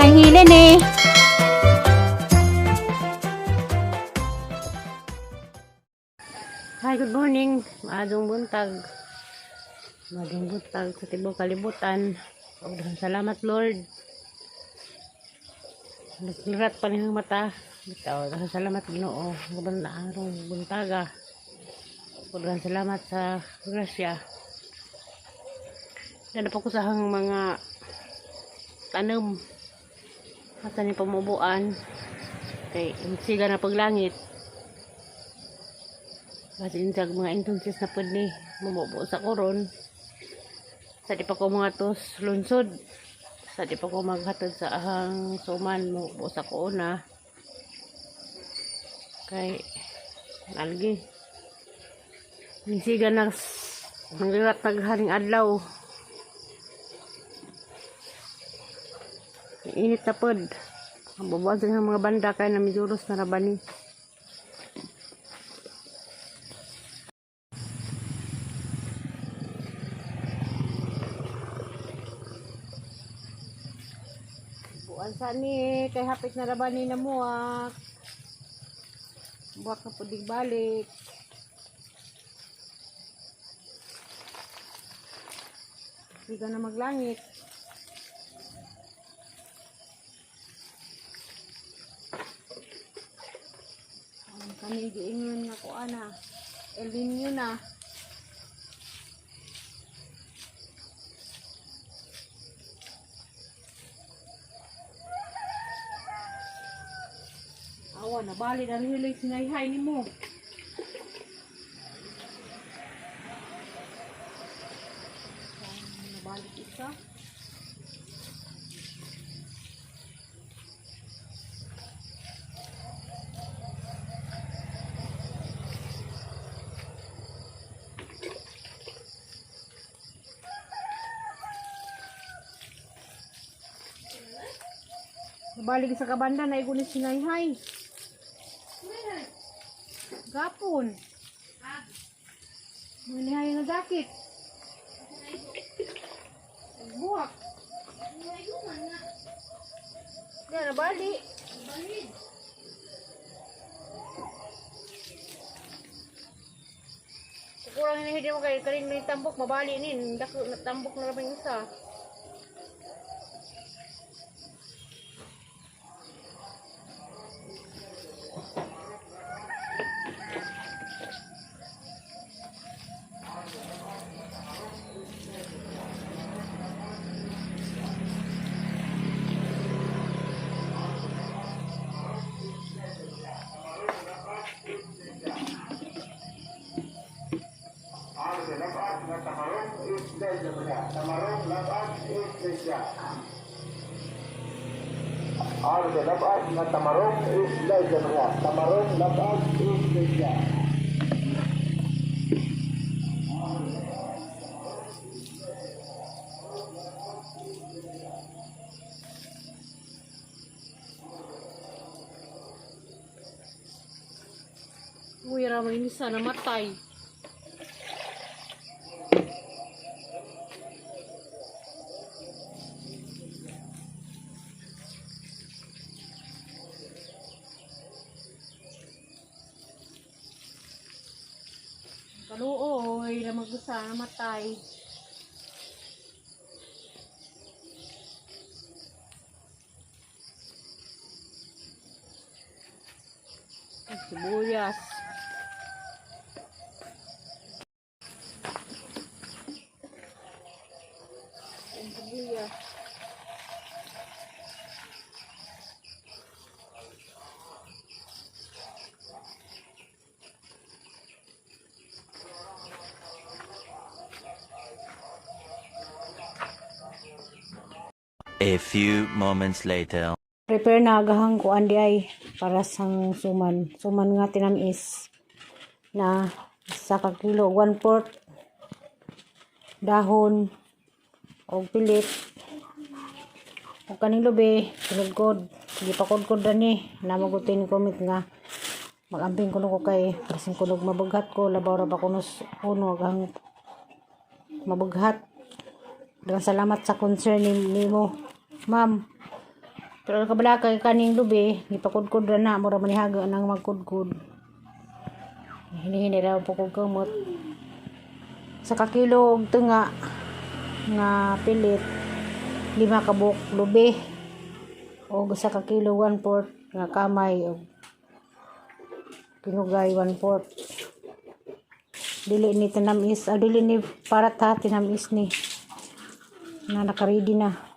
Nahilin eh. Hi, good morning. Maadong buntag. Maadong buntag sa tibuok kalibutan. Ug daghang salamat, Lord. Nagkirat pa niyang mata. Bitaw, daghang salamat, Ginoo. Gaban na arong buntaga. Ug daghang salamat sa grasya. Dala pa ko sa hang mga tanom. Asa ni pamubuan. Kay siga na paglangit. Kasi insag mga entonces na pud ni mumubo sa koron. Sa di pa ko mga tos lunsod. Sa di pa ko maghatod sa ahang suman mubo sa kuuna. Kay algi. Nisiga na nangirat nagharing adlaw. Init na pod. Ang bubuan sa mga banda kay na miduros na rabani. Buan sa ni kay hapit na rabani na muak. Buak na pudig balik. Hindi ka na maglangit. Ang kami giingon nga ko ana. El Nino na. Awa na bali na hiloy sinayhay nimo. Nabalik isa. Nabalik sa kabanda na igunis sinayhay. Gapon. Manihay nga dakit. Buwak. Yan, nabali. Kukurang na hindi mo kay karin may tambok, mabali nin. Dako na tambok na rabing isa. Arde labas na tamarong isla jamra. Tamarong labas isla. Uy, ramay ni sana matay. Kaluoy, lamag ko sana matay. Ay, sibuyas. Ang sibuyas. A few moments later. Prepare na agahang kuan di ay para sang suman. Suman nga tinamis na sa ka kilo 1/4 dahon og pilit og kaning lubi kunod gipakudkod ani namagutin comment nga magamping kuno ko kay basin kunog mabaghat ko labaw ra ba kuno uno aghang mabaghat. Daghang salamat sa concern nimo, ma'am. Pero kabala kay kaning lubi, gipakudkod ra na mura manihaga nang magkudkod. Hinihini ra po kog kamot. Sa kakilo og tunga nga pilit, 5 ka buok lubi og sa ka kilo 1/4 nga kamay og kinugay 1/4. Dili ni tinamis, ah, dili ni parat ha, tinamis ni na naka-ready na.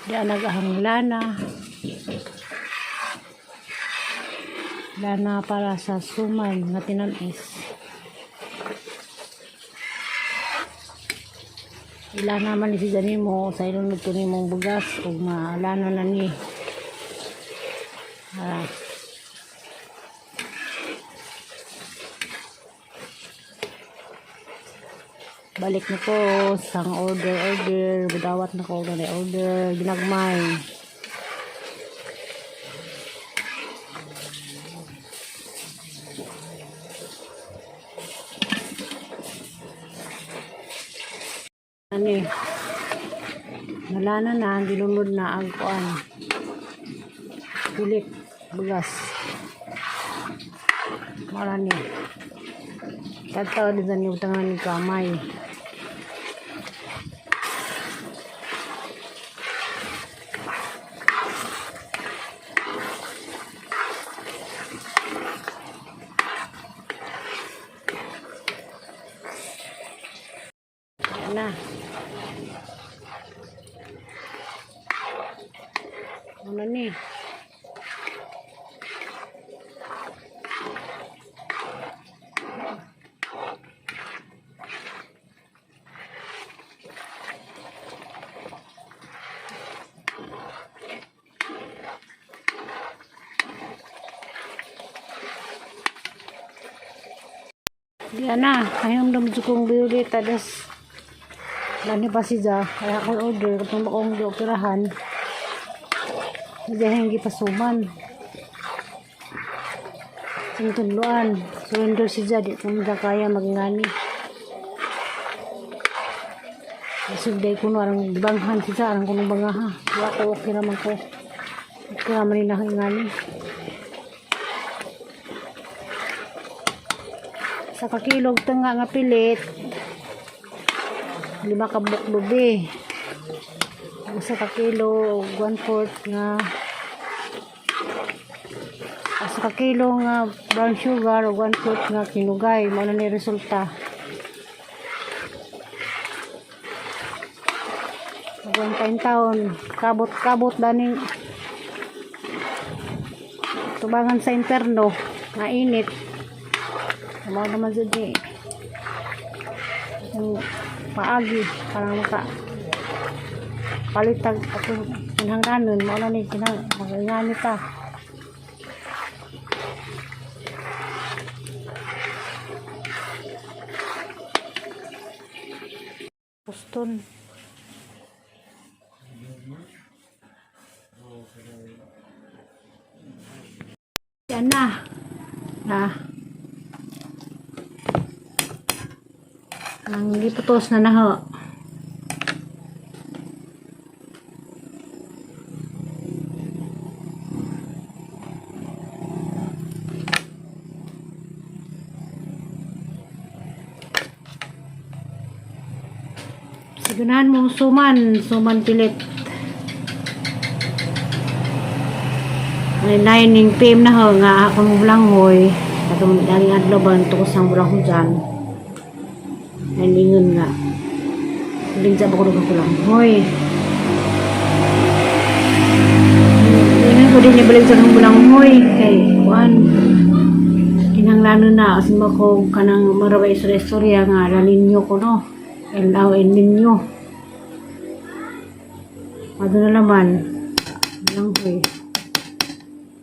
Diyan nag-ahang lana. Lana para sa suman nga tinamis. Ilana man ni si nimo sa ilong nito nimong bugas ug maalana na ni. Ah. Balik na ko sang order order, budawat na ko gani order ginagmay. Ani nalana na, gilunod na ang kuan. Pilit bugas. Mara ni. Tataw din ni utangan ni kamay. Yan na. Ano ni? Di na, ayaw naman sa kong violeta das. Lani pa siya, kaya akong order, katong akong gioperahan. Hindi hindi pasuman. Sing tudloan, surrender siya, di ko na kaya magngani. Sugday ko no, arang banghan siya, arang kunong bangaha. Wala ko, okay naman ko. Okay naman nila ngani. Sa kakilog tanga nga pilit, 5 ka buok lubi. Sa kakilo 1/4 nga sa kakilo nga brown sugar o 1/4 nga kinugay, mao na ni resulta. One time taon, kabot-kabot daning tubangan sa imperno, nga init. Mao naman jud ni ang paagi para maka palitag atong kinahanglanon, mao na ni kinahang magingani ta. Puston. Yan na. Na. Ang giputos na naho. Sigunahan mong suman, suman pilit. Ay, 9 PM na ho, nga akong bulanghoy. Katong daging adlaw ba, tukos ang bulanghoy dyan. Ay, lingon nga. Linsa ba ko nagkakulanghoy? Lingon ko din ibalik sa akong bulanghoy. Kay, kuan, kinanglano na, asin ba ko kanang marabay istorya nga, lalinyo ko no. El ninyo. Mado na naman, bulanghoy.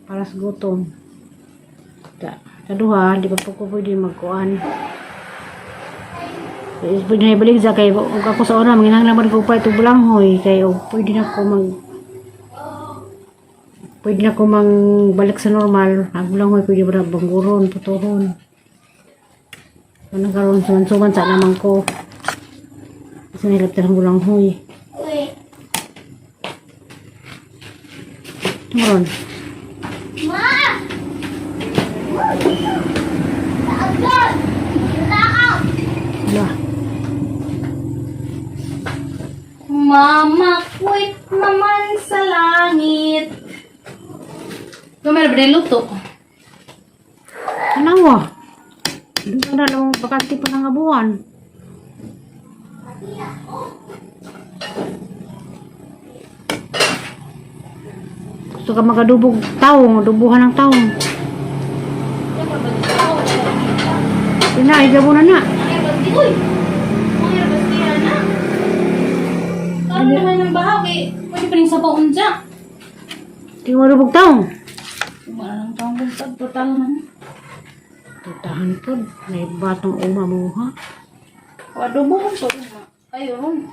Para sa gutom. Kaduha, di pa po ko pwede magkuan. Pwede na ibalik sa kay ug ako sa una manginahanglan man ko pa ito bulanghoy kay og pwede na ko mang balik sa normal. Ang bulanghoy pwede ba na bangguron, putuhon. Anong karon suman-suman sa naman ko. Sa nilaptan ang gulang huy. Tumaron. Wala. Mama, quit naman sa langit. Gamay na ba luto? Tanawa. Doon na lang bakante pa ng abuan. Gusto ka magadubog taong, dubuhan ng taong. Ina, igabo na na. Uy! Mga bastiya na. Karon naman ng bahaw kay pwede pa rin sa paon dya. Di mo madubog taong. Wala lang taong buntag, total na. Tutahan po, may batang uma mo ha. Adobo ko to. Ayun.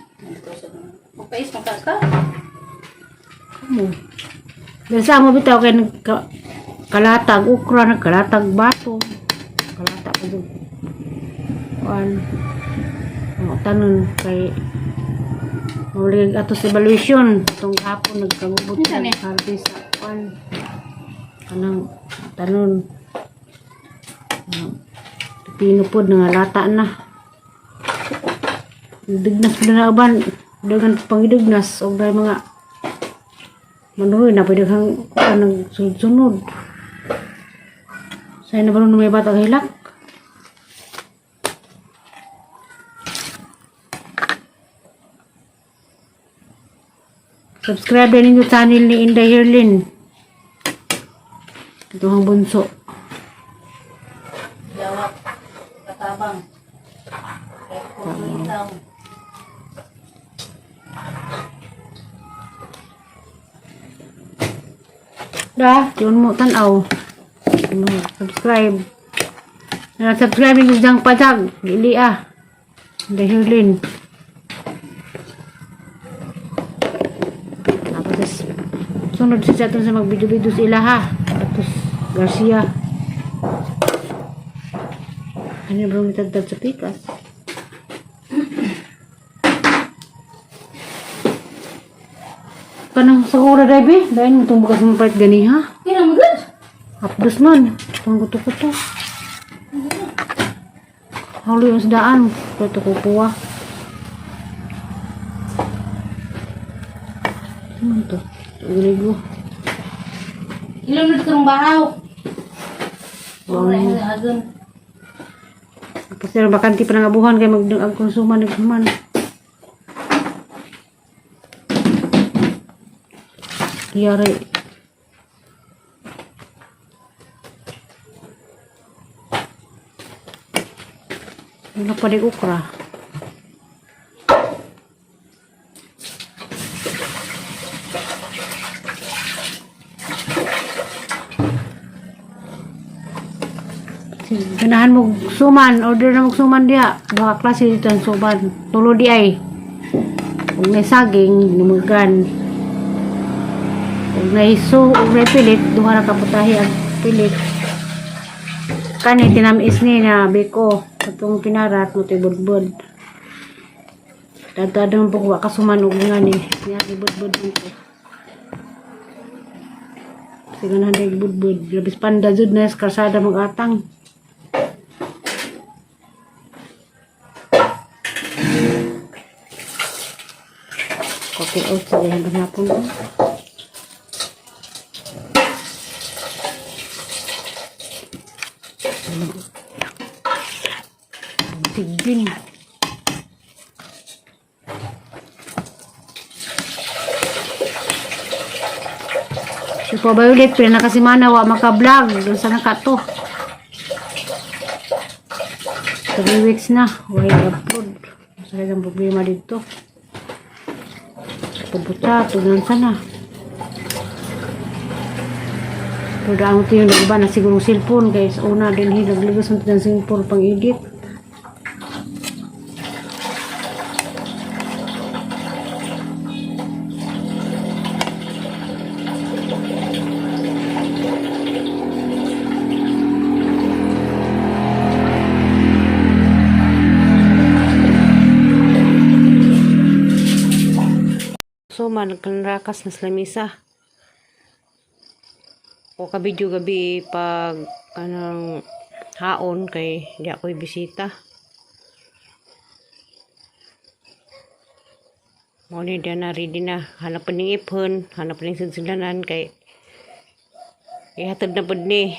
Magpais magkaka. Mo. Dahil sa amo bitaw kay nagka, kalatag okra, nagkalatag bato. Kalatag pa dun. Kuan. Ang tanon kay maulig ato sa evaluation itong hapon nagkagubot Unsa ni? harvest sa kuan. Kanang tanon. Pino pod nga lata na. Dignas po na uban. Dagan pangidugnas og dahil mga manuhoy na pwede kang kanang sunod-sunod. Sa na ba may bata hilak? Subscribe din ninyo channel ni Inday Herlin. Ito ang bunso. Jawab. Katabang. Tama. Da, yun mo tanaw. Ano, subscribe. Na subscribe ninyo diyang patag. Dili ah. Inday Herlin. Tapos, sunod siya sa atin sa magbido-bido sa ilaha. Tapos, Garcia. Ano ba yung tagtag sa pikas? Kanang sa ura, Debbie? Dahil mo itong bukas mo palit gani, ha? Kaya mo good. Hapdos man. Itong kuto-kuto. Halo yung sdaan. Ito kukuha. Ano to? Uligo. Ilong na karong bahaw. Wow. Wala agon. Tapos na bakante pa ng abuhan kay magdang konsuma naghuman. Yari. Wala pa di okra. Ganahan mo suman, order na mo suman diha. Duha ka klase dito ang suman. Tulo di ay. Ug may saging, lumugan. Ug may su, ug may pilit, duha ra ka putahe ang pilit. Kani tinamis ni na biko. Atong pinarat mo budbud. Dadadang po wa kasuman og nga ni. Niya budbud ko. Sige na budbud. Labis panda jud na sa kalsada mag-atang. Okay, oh, sige, hanggang hapon. Oh. Sigbin. Si po ba ulit, pila na kasi mana, wa maka-vlog. Doon sa naka to. 3 weeks na, why upload. Sa ang problema dito. Pabuta, tunan sana. Pero daan ito yung iba na siguro cellphone guys. Una din hilagligas mo ng cellphone pang edit. Human nagkanrakas na sa lamisa. O ka-video gabi pag kanang haon kay di ako'y bisita. Mao ni diyan na ready na. Hanap pa ning iphon, hanap pa ning sinsilanan kay ihatod na pud ni.